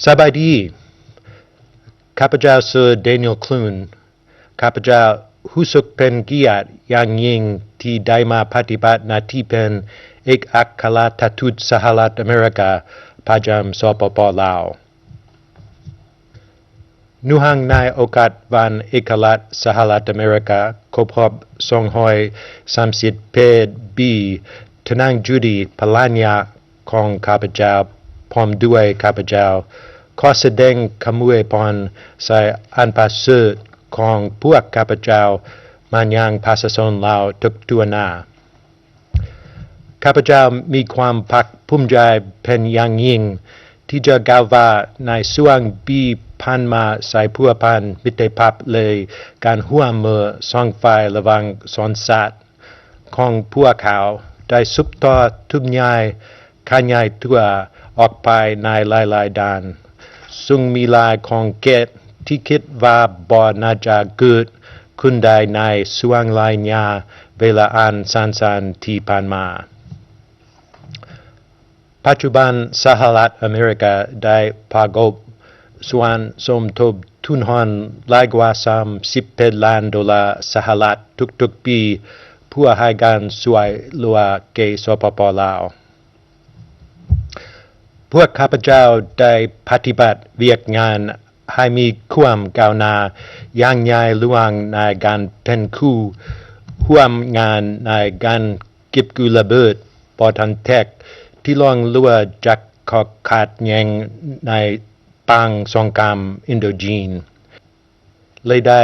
ສະບາຍດີ. ຂ້າພະເຈົ້າຊື່ Daniel Clune. ຂ້າພະເຈົ້າຮູ້ສຶກເປັນກຽດຢ່າງຍິ່ງທີ່ໄດ້ມາປະຕິບັດໜ້າທີ່ເປັນເອກອັກຄະລັດທູດສະຫະລັດອາເມລິກາປະຈຳ ສປປ ລາວ. ໜຶ່ງໃນໂອກາດວັນເອກະລາດສະຫະລັດອາເມລິກາ ຄົບຮອບສອງຮ້ອຍສາມສິບເອັດປີ, ທ່ານນາງ Judy ພັນລະຍາຂອງຂ້າພະເຈົ້າ ພ້ອມດ້ວຍຂ້າພະເຈົ້າ ຂໍສະແດງຄຳອວຍພອນໃສ່ອັນປະເສີດຂອງພວກຂ້າພະເຈົ້າມາຍັງປະຊາຊົນລາວທຸກທົ່ວໜ້າ. ຂ້າພະເຈົ້າມີຄວາມພາກພູມໃຈເປັນຢ່າງຍິ່ງທີ່ຈະກ່າວວ່າ ໃນຊ່ວງປີຜ່ານມາ ສາຍພົວພັນມິດຕະພາບ ແລະ ການຮ່ວມມືສອງຝ່າຍລະຫວ່າງສອງຊາດຂອງພວກເຮົາ ໄດ້ສືບຕໍ່ທະຫຍາຍຂະຫຍາຍຕົວອອກໄປໃນຫຼາຍໆດ້ານ. ຊຶ່ງມີຫຼາຍຂອງເຂດທີ່ຄິດວ່າບໍ່ໜ້າຈະເກີດຂຶ້ນໄດ້ໃນຊ່ວງໄລຍະເວລາອັນສັ້ນໆທີ່ຜ່ານມາ. ປັດຈຸບັນສະຫະລັດອາເມລິກາໄດ້ປະກອບສ່ວນສົມທົບທຶນຮອນຫຼາຍກວ່າສາມສິບເອັດລ້ານໂດລາສະຫະລັດທຸກໆປີ ເພື່ອໃຫ້ການຊ່ວຍເຫຼືອແກ່ ສປປ ລາວ. ພວກຂ້າພະເຈົ້າໄດ້ປະຕິບັດວຽກງານໃຫ້ມີຄວາມກ້າວໜ້າຢ່າງໃຫຍ່ຫຼວງໃນການເປັນຄູ່ຮ່ວມງານໃນການເກັບກູ້ລະເບີດບໍ່ທັນແທກທີ່ລ່ອງເຫຼືອຈາກຂໍ້ຂັດແຍ່ງໃນປາງສົງຄາມອິນໂດຈີນ. ແລະ ໄດ້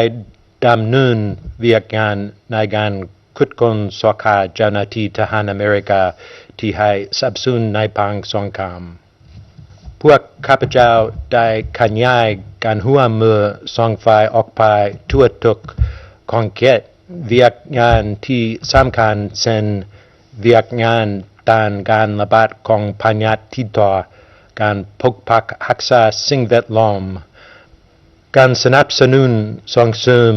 ດຳເນີນວຽກງານໃນການຂຸດຄົ້ນຊອກຫາເຈົ້າໜ້າທີ່ທະຫານອາເມລິກາທີ່ຫາຍສາບສູນໃນປາງສົງຄາມ. ພວກຂ້າພະເຈົ້າໄດ້ຂະຫຍາຍການຮ່ວມມືສອງຝ່າຍອອກໄປທົ່ວທຸກຂອງເຂດວຽກງານທີ່ສຳຄັນ ເຊັ່ນ ວຽກງານຕ້ານການລະບາດຂອງພະຍາດຕິດຕໍ່, ການປົກປັກຮັກສາສິ່ງແວດລ້ອມ, ການສະໜັບສະໜູນສົ່ງເສີມ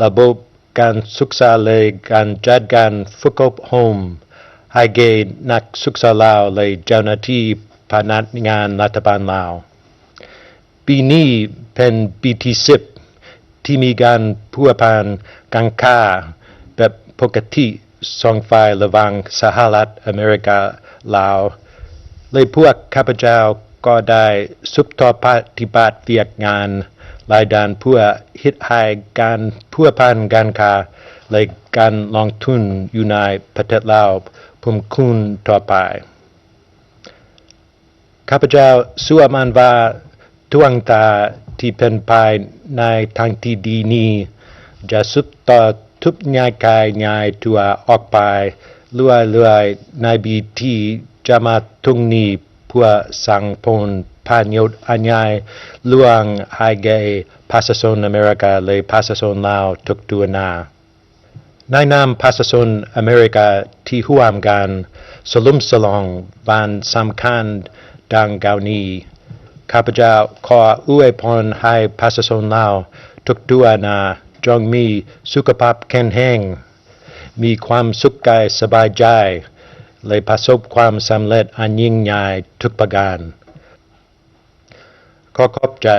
ລະບົບການສຶກສາ ແລະ ການຈັດການຝຶກອົບຮົມໃຫ້ແກ່ນັກສຶກສາລາວ ແລະ ເຈົ້າໜ້າທີ່ພະນັກງານລັດຖະບານລາວ. ປີນີ້ເປັນປີທີສິບທີ່ມີການພົວພັນການຄ້າແບບປົກກະຕິ ສອງຝ່າຍລະຫວ່າງສະຫະລັດອາເມລິກາ ລາວ ແລະ ພວກຂ້າພະເຈົ້າກໍໄດ້ສືບຕໍ່ປະຕິບັດວຽກງານຫຼາຍດ້ານເພື່ອເຮັດໃຫ້ການພົວພັນການຄ້າ ແລະ ການລົງທຶນຢູ່ໃນປະເທດລາວເພີ່ມຂຶ້ນຕໍ່ໄປ. ຂ້າພະເຈົ້າເຊື່ອໝັ້ນວ່າ ດວງຕາທີ່ເປັນໄປໃນທາງທີ່ດີນີ້ ຈະສືບຕໍ່ທຸບຍາຍຂະຫຍາຍຕົວອອກໄປເລື້ອຍໆໃນປີທີ່ຈະມາເຖິງນີ້ ເພື່ອສ້າງຜົນປະໂຫຍດອັນໃຫຍ່ຫຼວງໃຫ້ແກ່ປະຊາຊົນອາເມລິກາ ແລະ ປະຊາຊົນລາວທຸກທົ່ວໜ້າ. ໃນນາມປະຊາຊົນອາເມລິກາທີ່ຮ່ວມກັນສະເຫຼີມສະຫຼອງວັນສຳຄັນດັ່ງກ່າວນີ້, ຂ້າພະເຈົ້າຂໍອວຍພອນໃຫ້ປະຊາຊົນລາວທຸກທົ່ວໜ້າຈົ່ງມີສຸຂະພາບແຂງແຮງ, ມີຄວາມສຸກກາຍສະບາຍໃຈ ແລະ ປະສົບຄວາມສຳເລັດອັນຍິ່ງໃຫຍ່ທຸກປະການ. ຂໍຂອບໃຈ.